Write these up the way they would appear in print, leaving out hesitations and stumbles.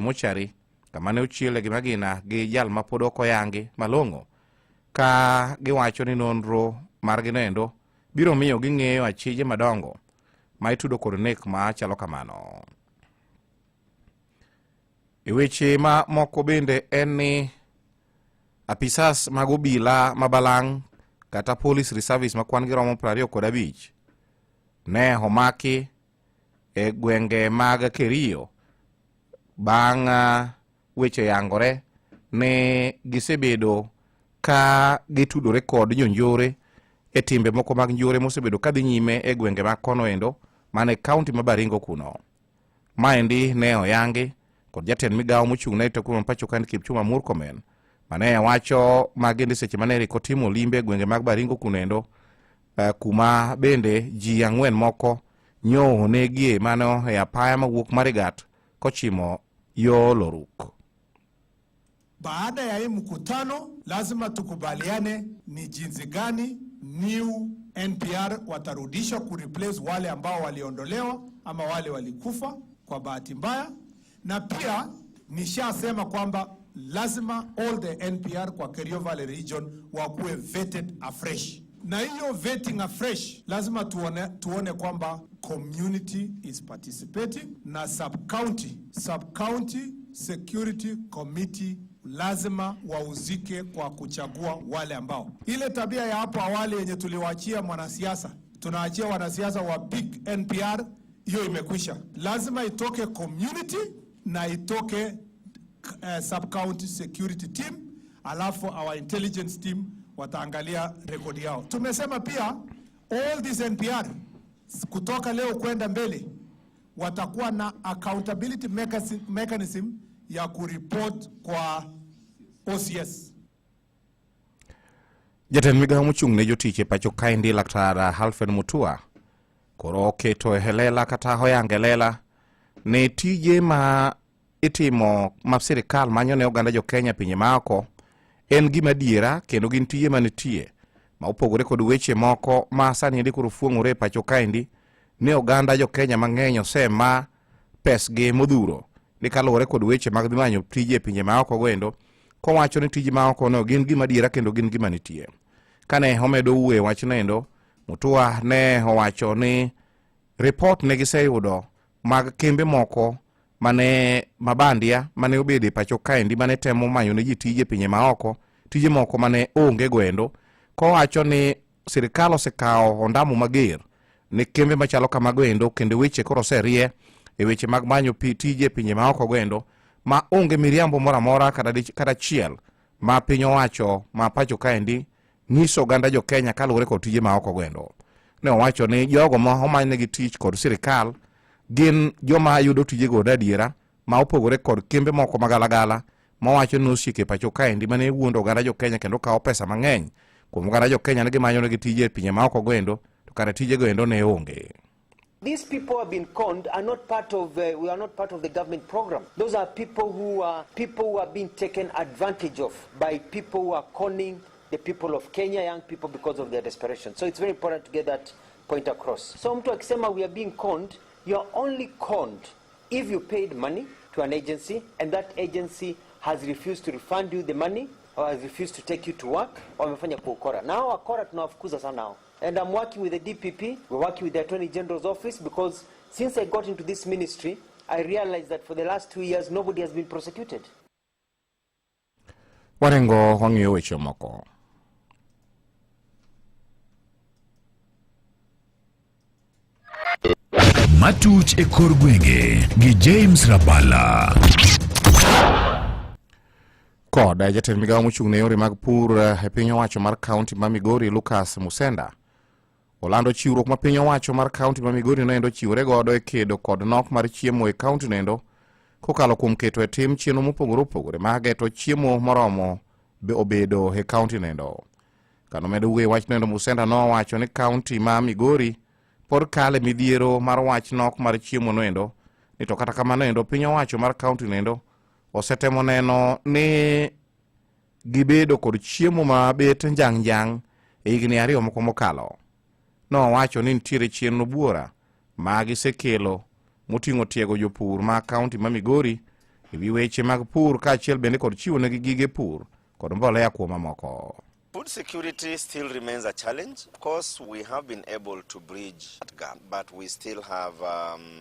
mochari kama ne ochiele gi magina gi jal ma pod ok oyangi malong'o ka giwacho ni nonro margi noendo biro miyo ging'eyo achije madongo ma itudo kod nek ma chalo kamano. E weche ma moko bende en ni apisas mag obila ma Balang' kata Police Reservice ma kwan gi romo 25 ne omaki e gwenge mag Kerio bang' ah, weche yangore ni gisebedo ka gitudore kod jonjore e timbe moko mag njore mosebedo ka dhi nyime e gwenge mag kono endo man e kaunti ma Baringo kuno. Maendi ne oyangi kod jatend migawo mochung' ne arita kwe ma pacho ka Kipchumba Murkomen mane wacho magendi seche mane rik otimo limbe e gwenge mag Baringo kuno endo eh, kuma bende ji ang'wen moko nyo onegie mano e apaya mawuok Marigat kochimo yo Loruk. Baada ya hii mkutano lazima tukubaliane ni jinsi gani new NPR watarudishwa kureplace wale ambao waliondolewa ama wale walikufa kwa bahati mbaya, na pia nishasema kwamba lazima all the NPR kwa Kerio Valley region wakuwe vetted afresh, na hiyo vetting afresh lazima tuone kwamba community is participating na sub county security committee lazima wahusike kwa kuchagua wale ambao, ile tabia ya hapo awali yenye tuliwaachia mwanasiasa, tunaachia wanasiasa wa pick NPR, hiyo imekwisha. Lazima itoke community na itoke sub county security team, alafu our intelligence team wataangalia rekodi yao. Tumesema pia all this NPR kutoka leo kwenda mbele watakuwa na accountability mechanism ya kuripot kwa OCS. Jatend migawo mochung' ne jotich e pacho kaendi Laktar Alfred Mutua koro oketo e lela kata oyango e lela ni tije ma itimo ma sirikal manyo ne oganda jo Kenya pinje maoko en gima adiera kendo gin tije manitie ma opogore kod weche moko ma sani endi koro fuong'ore e pacho kaendi ni oganda jo Kenya mang'eny osema pesgi modhuro ni kaluwore kod weche mag dhi manyo tije e pinje maoko goendo kowacho ni tije maoko no gin gima adiera kendo gin gima nitie. Kane omedo wuoyo e wachno endo, Mutua ne owacho ni ripot ne giseyudo mag kembe moko mane mabandia mane obedo e pacho kaendi mane temo manyo ne ji tije e pinje maoko, tije moko mane onge goendo, kowacho ni sirikal osekawo ondamo mager ne kembe machalo kamago endo kendo weche koro oserie e weche mag manyo tije e pinje maoko goendo ma onge miriambo moro amora kata achiel ma piny owacho ma pacho kaendi nyiso oganda jo Kenya kaluwore kod tije ma oko goendo. Ne owacho ni jogo ma omanynegi tich kod sirikal gin joma yudo tijego adiera ma opogore kod kembe moko magalagala mawacho ni osieko e pacho kaendi mane wuondo oganda jo Kenya kendo kawo pesa mang'eny kuom oganda jo Kenya ne gimanyonegi tije e pinje maoko goendo to kare tijego endo ne onge. These people who have been conned are not part of, we are not part of the government program. Those are people who are being taken advantage of by people who are conning the people of Kenya, young people, because of their desperation. So it's very important to get that point across. So mtu akisema we are being conned, you are only conned if you paid money to an agency and that agency has refused to refund you the money or has refused to take you to work, wamefanya kwa ukora. Na hao wakora tunawafukuza sana hao. And I'm working with the DPP, we're working with the Attorney General's office, because since I got into this ministry, I realized that for the last 2 years, nobody has been prosecuted. Warengo wang'iyo weche moko. Matuch e kor gwenge gi James Rabala. Kod jatend migawo mochung' ne yore mag pur e piny owacho mar kaunti ma Migori Lucas Musenda olando chiwruok ma piny owacho mar kaunti ma Migori noendo chiwore godo e kedo kod nok mar chiemo e kaunti noendo kokalo kuom keto e tim chenro mopogore opogore mar geto chiemo moromo be obedo e kaunti noendo. Kanomedo wuoyo e wach noendo, Musenda nowacho ni kaunti ma Migori pod kale midhiero mar wach nok mar chiemo noendo, ni to kata kamano endo piny owacho mar kaunti noendo osetemo neno ni gibedo kod chiemo ma bet njang' njang' e higni 2 moko mokalo. Nowacho ni nitiere chenro buora ma gisekelo moting'o tiego jopur ma kaunti ma Migori e wi weche mag pur kaachiel bende kod chiwo negi gige pur kod mbolea kuom mamoko. Food security still remains a challenge. Of course, we have been able to bridge that gap, but we still have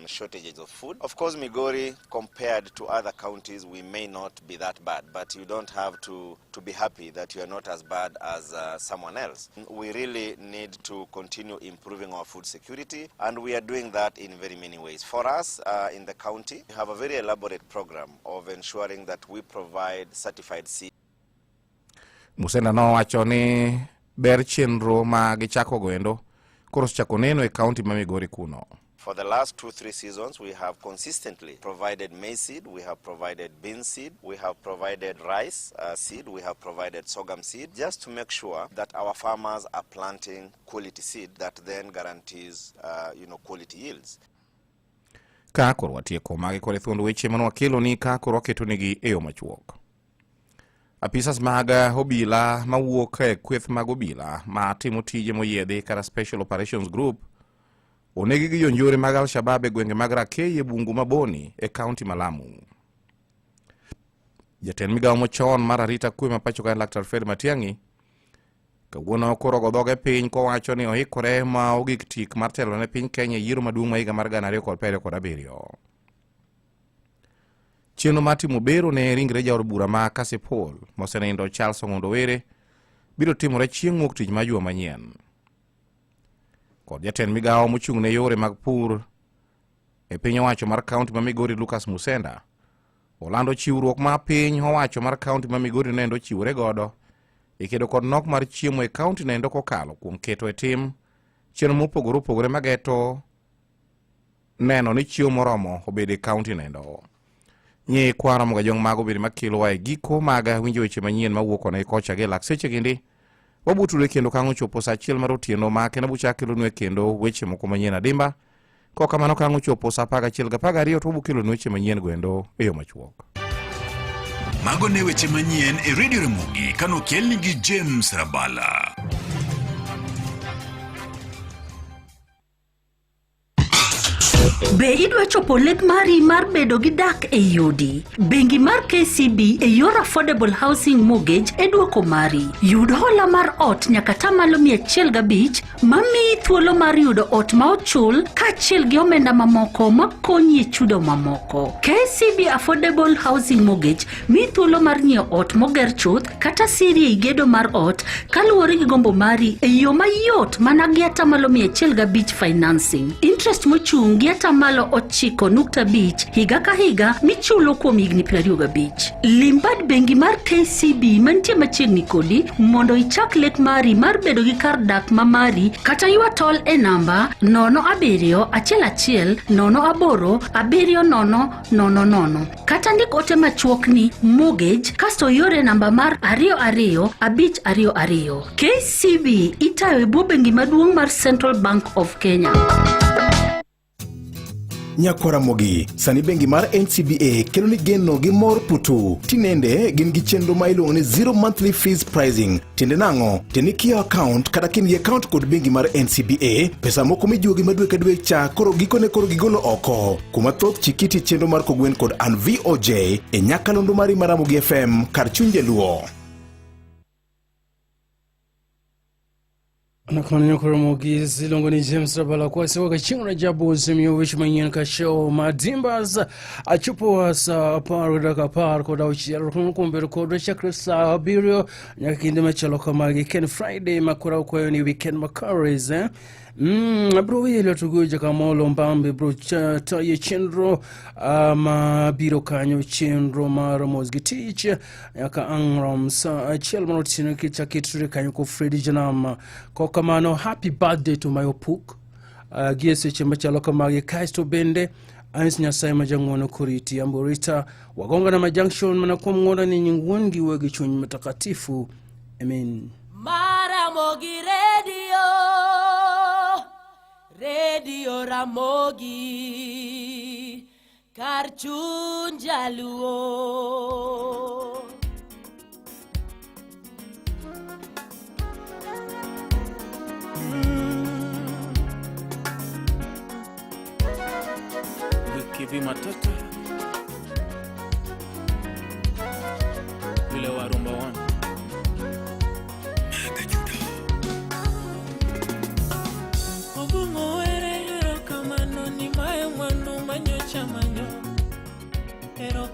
shortages of food. Of course, Migori, compared to other counties, we may not be that bad, but you don't have to be happy that you are not as bad as someone else. We really need to continue improving our food security, and we are doing that in very many ways. For us in the county, we have a very elaborate program of ensuring that we provide certified seed. Musenda nowacho ni ber chenro ma gichako goendo koro osechako neno e kaunti ma Migori kuno. For the last 2-3 seasons, we have consistently provided maize seed, we have provided bean seed, we have provided rice seed, we have provided sorghum seed, just to make sure that our farmers are planting quality seed that then guarantees quality yields. Ka koro watieko magi kod thuond weche mane wakelo ni ka koro waketonegi e yo machuok. Apisas mag obila mawuok e kweth mag obila ma timo tije moyiedhi kata Special Operations Group onegi gi jonjore mag Al-Shabaab e gwenge mag Rakei e bungu ma Boni e kaunti ma Lamu. Jatend migawo machon mar arita kwe ma pacho ka Laktar Fred Matiang'i kawuono koro ogo dhoge piny kowacho ni oikore ma ogik tik mar telo ne piny Kenya e yiero maduong' ma higa mar 2027. Chenro mar timo bero ne ringre jaod bura ma Kasipul mosenindo Charles Ong'ondo Were biro timore chieng' wuok tich mar juma manyien. Kod jatend migawo mochung' ne yore mag pur e piny owacho mar kaunti ma Migori Lucas Musenda olando chiwruok ma piny owacho mar kaunti ma Migori nendo chiwore godo e kedo kod nok mar chiemo e kaunti nendo kokalo kuom keto e tim chenro mopogore opogore mageto neno ni chiemo moromo obedo e kaunti nendo. Nye kwaro moga jong mago bedo makelo e giko mag winjo weche manyien mawuok kona kocha gi lak seche gindi wabutule kendo kang' ochopo saa 1 mar otieno ma kendo buchak kelonu kendo weche moko manyien adimba. Kok kamano kang' ochopo saa 11:12 to wabukelonu weche manyien goendo e yo machuok. Mago ne weche manyien e Radio Ramogi kanokelni gi James Rabala. Be idwa chopo lek mari mar bedo gi dak e odi? Bengi mar KCB e yor Affordable Housing Mortgage e dwoko mari. Yud hola mar ot nyaka tamalo 105 mamiyi thuolo mar yudo ot ma ochul kaachiel gi omenda mamoko makonyi e chudo mamoko. KCB Affordable Housing Mortgage miyi thuolo mar nyiewo ot moger chuth kata siri ei gedo mar ot kaluwore gi gombo mari e yo mayot mana gi atamalo 105 financing. Interest mochung' gi atamalo 9.5 higa ka higa michulo kuom higni 25. Lim bad bengi mar KCB mantie machiegni kodi mondo ichak lek mari mar bedo gi kar dak ma mari kata ywa tol e namba 07 11 08 70 00 kata ndik ote machuok ni mortgage kasto iore namba mar 22522. KCB itayo e bwo bengi maduong' mar Central Bank of Kenya. Nyakwaramogi, sani bengi mar NCBA kelo ni geno gi mor putu. Tinende gin gi chenro ma iluongo ni zero monthly fees pricing. Tiende nang'o? Tiende ni kiyawo account kata kin gi account kod bengi mar NCBA, pesa moko mijuogi ma dwe ka dwe cha koro gikone koro gigolo oko. Kuma thoth chikiti chenro mar kogwen kod an VOJ e nyakalondo mari mar Ramogi FM kar chuny jaluo. Nakamano Nyakwaramogi iluongo ni James Rabala kwase waka chieng' Rajabu osemiyo weche manyien ka show Madimbas achopo saa 10:16 romo kuom bedo kodwa chakre saa 7 nyaka kinde machalo kamagi ken Friday makoro akwayo ni weekend makares abiro weyo lwetgo jakamolo Mbambe biro tayo chenro mabiro kanyo chenro mar mos gi tich nyaka ang' rom saa 1 mar otieno kichakitri kanyo ko Fredi Janam. Kokamano happy birthday to my opuk gi e seche machalo kamagi kaeto bende anyis Nyasaye ma jang'uono koriti amborita wagongana ma junction mana kuom ng'uono ni nying wuon gi wuo gi chuny mtakatifu amen. Maramogi Radio, Radio Ramogi, kar chuny jaluo. Wiki vi matata.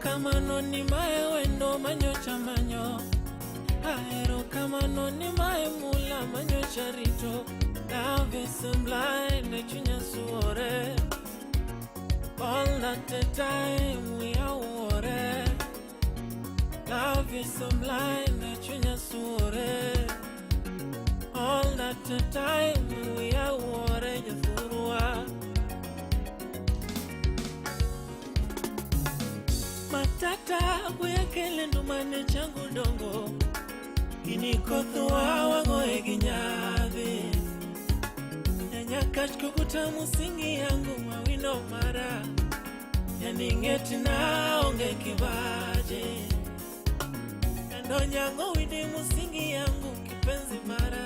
Erokamano ni mae wendo manyocha manyo. Erokamano ni mae mula manyocha rito. Love is blind, chunya suore. All that the time we are worried. Love is blind, chunya suore. All that the time we are worried, jothurwa. Matata kuyakele ndumane changu dongo. Inikothuwa wagoe ginyadhi. Nyanyakach kukuta musingi yangu mawino mara. Yaning'eti na onge kibaje. Kando nyango widi musingi yangu kipenzi mara.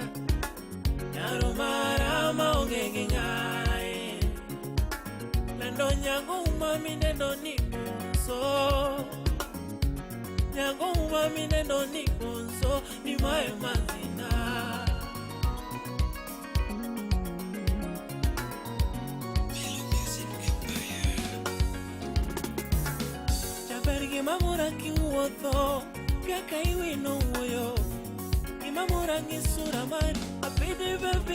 Nyaro mara maonge ginyae. Lando nyango umami nendo ni bonso. Nyango umami nendo ni bonso. Ni mae mazina. Jaber gima mora kiwuotho kaka iwino wuoyo. Gima mora gi sura mari apidi baby.